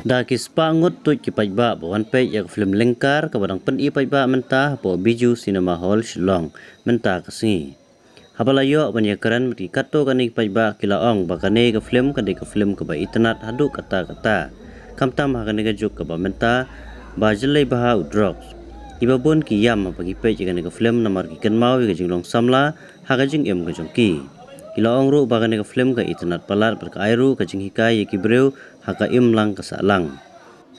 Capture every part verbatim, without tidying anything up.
Da ki spah ngut tuid ki paidbah ba wan peit ïa ka film Lyngkar kaba dang pyni paidbah mynta hapoh Bijou Cinema Hall Shillong mynta ka sngi. Haba la ïoh ban ïakren bad ki katto katne ki paidbah ki la ong ba kane ka film ka dei ka film kaba itynnad haduh katta katta. Khamtam ha kane ka juk kaba mynta ba jyllei bha u drugs. Kiba bun ki ïam haba ki peit ïa kane ka film namar ki kynmaw ïa ka jinglong samla ha ka jingim ka jong ki. Ki la ong ruh ba kane ka film ka itynnad palat bad ka ai ruh ka jinghikai ïa ki briew ha ka imlang ka sahlang.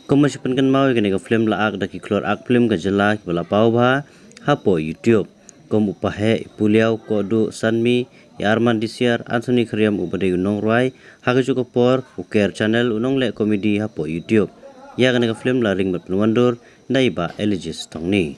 Kum ban shu pynkynmaw ïa kane ka film la ak da ki khlur ak film ka jylla kiba la paw bha hapoh YouTube. Kum u Paheh, i Puliaw, Kohduh, Sanmi, i Arman Disiar, Anthony Khriam uba dei u nongrwai ha ka juk ka por, u Care Channel u nongleh komedi hapoh YouTube. Ïa kane ka film la ring bad pynwandur da i Bah Elijah Tongni.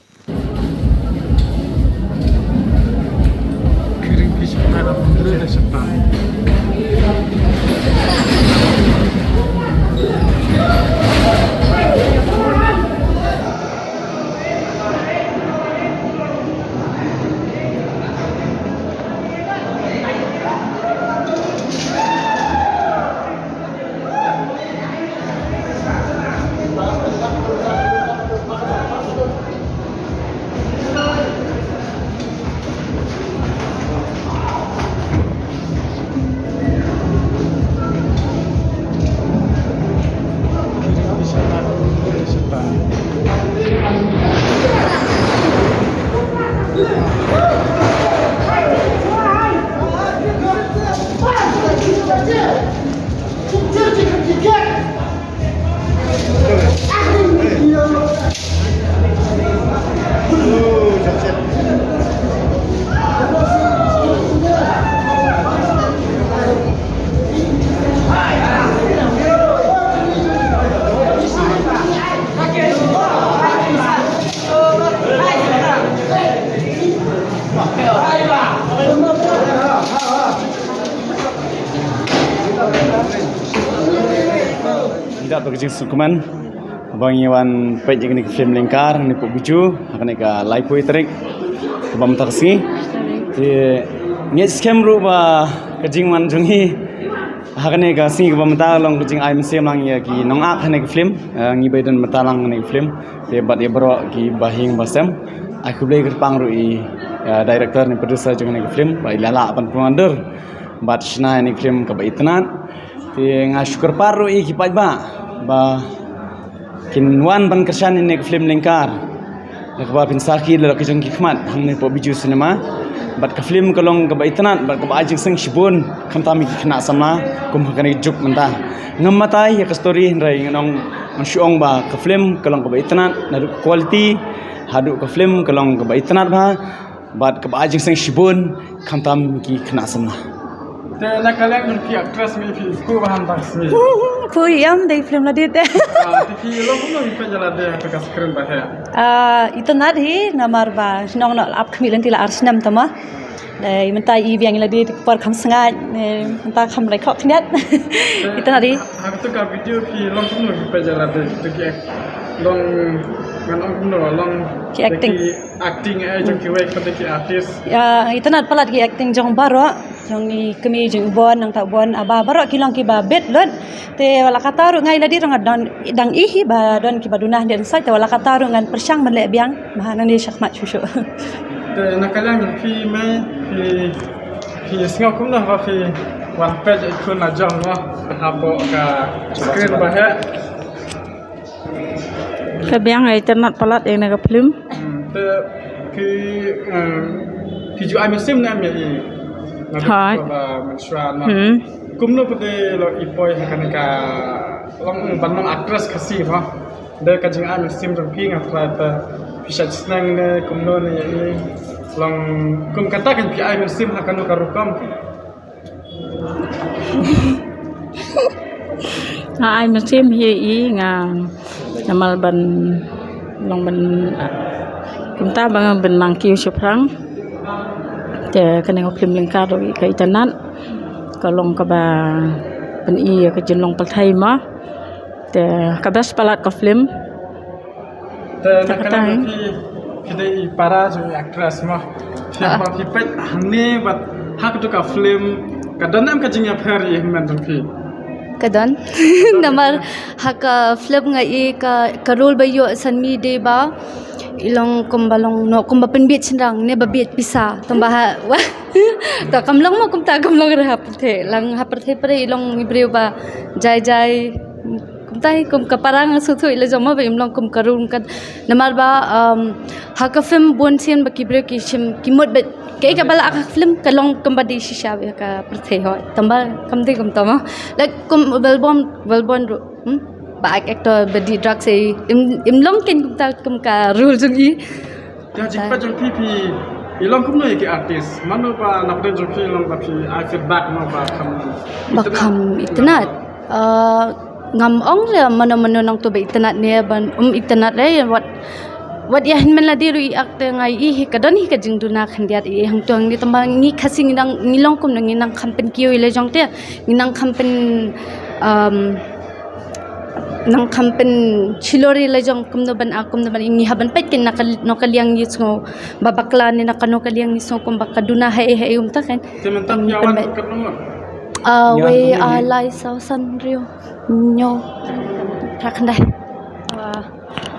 Ngi dap da ka jingsngewkmen ba ngi wan peit ïa kane ka film Lyngkar hangne hapoh Bijou ha kane ka laiphew tarik kaba mynta ka sngi. Te ngi ngeit skhem ruh ba ka jingwan jong ngi ha kane ka sngi kaba mynta long ka jingai mynsiem lang ïa ki nongak hangne ka film. Eh, ngi ba ïadon bynta lang hangne ka film. Te bad ïa baroh ki bahaïing bahasem, ai khublei kyrpang ruh ïa i, eh, director ne producer jong kane ka film ba i la lah ban pynwandur bad shna ïa kane ka film kaba itynnad. Te nga shu kyrpad ruh ïa ki paidbah ba kin wan ban kyrshan ïa kane ka film Lyngkar. Da kaba phin sakhi da la ki jong ki khmat hangne hapoh Bijou Cinema. Bad ka film ka long kaba itynnad bad kaba ai jingïaseng shibun khamtam ïa ki khynnah samla kum ha kane ka juk mynta. Ngam batai ïa ka story hynrei ngan ong, ngan shu ong ba ka film ka long kaba itynnad naduh ka quality haduh ka film ka long kaba itynnad bha bad kaba ai jingïaseng shibun khamtam ki khynnah samla. Te na ka liang jong ki actress me phi khuh bha hangta ka sngi? Khuh ïam da i film lade te. Ah, te phi long kumno phi peit ïa lade ha ka screen ba heh? Ah, itynnad hi namar ba shnong noh ap khmih lynti la ar snem tama. Dei mynta i biang ïa lade te ka por kham sngaid, eh, mynta kham rai khoh khyndiat. Itynnad hi. Ha katu ka video phi long kumno phi peit ïa lade, katu ki act-, long, ngan ong kumno, long ki acting. Ki acting eh jong kiwei pat ki artist. Ïa, itynnad palat ki acting jong baroh, jong i kmie jong i Bon, nangta Bon, ah, ba baroh ki long kiba bit lut. Te wat la katta ruh nga ïa lade ruh nga dang, dang ih hi ba don kiba duna hynrei sait, te wat la katta ruh ngan pyrshang ban leh biang, ba nangne shakhmat shuh shuh. Te na ka liang jong phi mei, phi, phi sngew kumno ba phi wan peit ïa i khun la jong mo hapoh ka screen ba heh? Ka biang, eh, itynnad palat ïa kane ka film. Hmm, te ki, eh, ki ju ai mynsiem ne em ïa i? Hooid. Ba mynshuwa mo. Hmm. Kumno pat de long i poi ha kane ka long ban long actress Khasi mo? Da ka jingai mynsiem jong phi nga trai te phi shait sneng ne kumno ne ïa i? Long kum kata kan phi ai mynsiem ha kano ka rukom? Nga ai mynsiem hi ïa i, nga namar ban long ban, kumta ba ngan ban nang kiew shaphrang. Te kane ka film Lyngkar ruh ka itynnad, ka long kaba pyni ïa ka jinglong pyrthei mo. Te ka best palat ka film. Te na ka liang phi, phi dei i para jong i actress mo. Phi, ah, ba phi peit hangne bad ha katu ka film ka don em ka jingïapher ïa i hynmen jong phi? Ka don. Namar ha ka film nga i ka, ka role ba ïoh san mi de ba i long kumba long, no, kumba pynbiet shynrang ne ba biet pisa. Tang ba ha, wa. Ta kam long mo kumta, kam long re ha pyrthei. Lang ha pyrthei pyrthei i long i briew ba jai jai. Kumta hi kum ka parang suthu i la jong mo ba im long kum ka role ka. Namar ba, um, ha ka film bun sien ba ki briew ki shim ki mut ba kaei kaba la ka film ka long kumba dei shisha ba ka pyrthei hoi. Tang ba kam dei kumta mo. Like kum Valbon, Valbon ruh. Hmm? Ba ak actor ba dih drugs ei. Im, im long ken kumta kum ka role jong i. Ïa jingpeit jong phi, phi i long kumno ïa ki artist? Mano ba na pdeng jong phi long ba phi ai feedback, mano ba kham, ba kham itynnad? Ah, ngam ong le mano mano nangto ba itynnad ne ban, um, itynnad re, wat, wat ïa hynmen lade ruh i actor nga i hi ka don hi ka jingduna khyndiat i hangto hangne, tang ba ngi Khasi ngi nang, ngi long kumno, ngi nang kham pynkiew ïa la jong te, ngi nang kham pyn, um, nang kham pynshilor ïa la jong kumno ban, ah, kumno ban, ngi hap ban peit ken na ka, na ka liang ïa sngew ba bakla ne na kano ka liang ïa sngew kumba ka duna haei haei kumta kan. Te mynta phi ïa wan katno ngut? Ah, wei, ah, lai, saw, san, hynriew, hynñiew, phra, khyndai. Ah.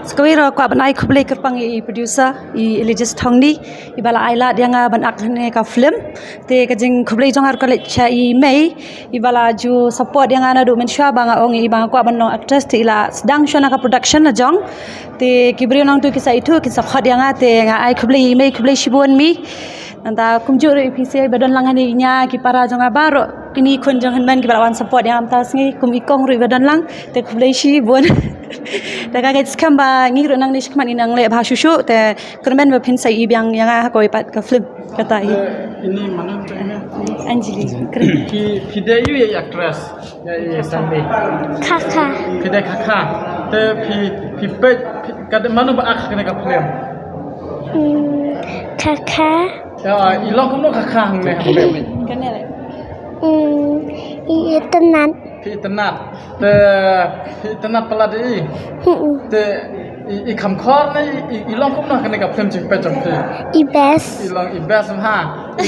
Sa kawei ruh kwah ban ai khublei kyrpang ïa i producer i Elijah Thongni, iba la ai lad ïa nga ban act ha kane ka film. Te ka jingkhublei jong nga ruh ka leit sha i mei, iba la ju support ïa nga naduh mynshuwa ba nga ong ïa i ba nga kwah ban long actress, te i la sdang shuwa na ka production la jong. Te ki briew nangto ki sa ithuh ki sa khot ïa nga, te nga ai khublei ïa i mei, khublei shibun mi. Nangta kumjuh ruh ïa phi sa ba don lang hangne, ïa ki para jong nga baroh, kine khun jong hynmen kiba la wan support ïa nga mynta sngi, kum i kong ruh iba don lang, te khublei shibun. Te ka ngeit skhem ba ngi ruh nangne shakhmat ngin nang leh bha shuh shuh, te kyrmen ba phin sa ïohi biang ïa nga ha kawei pat ka film. Kata hi. Eh, ini mano tu ini? Anjali. Kyrmen. Phi, phi dei aïu ïa actress? Ïa, ïa, Sandy. Khakha. Phi dei Khakha. Te phi, phi peit, phi, ka dei mano ba act ha kane ka film? Hmm, Khakha. Ïa, i long kumno Khakha hangne ha film? Hmm, i, itynnad. Phi itynnad. Te phi itynnad palat ïa i. Hmm. Te i, i kham khor ne i, i, i long kumno ha kane ka film jingpeit jong phi? I best. I long i best ha. I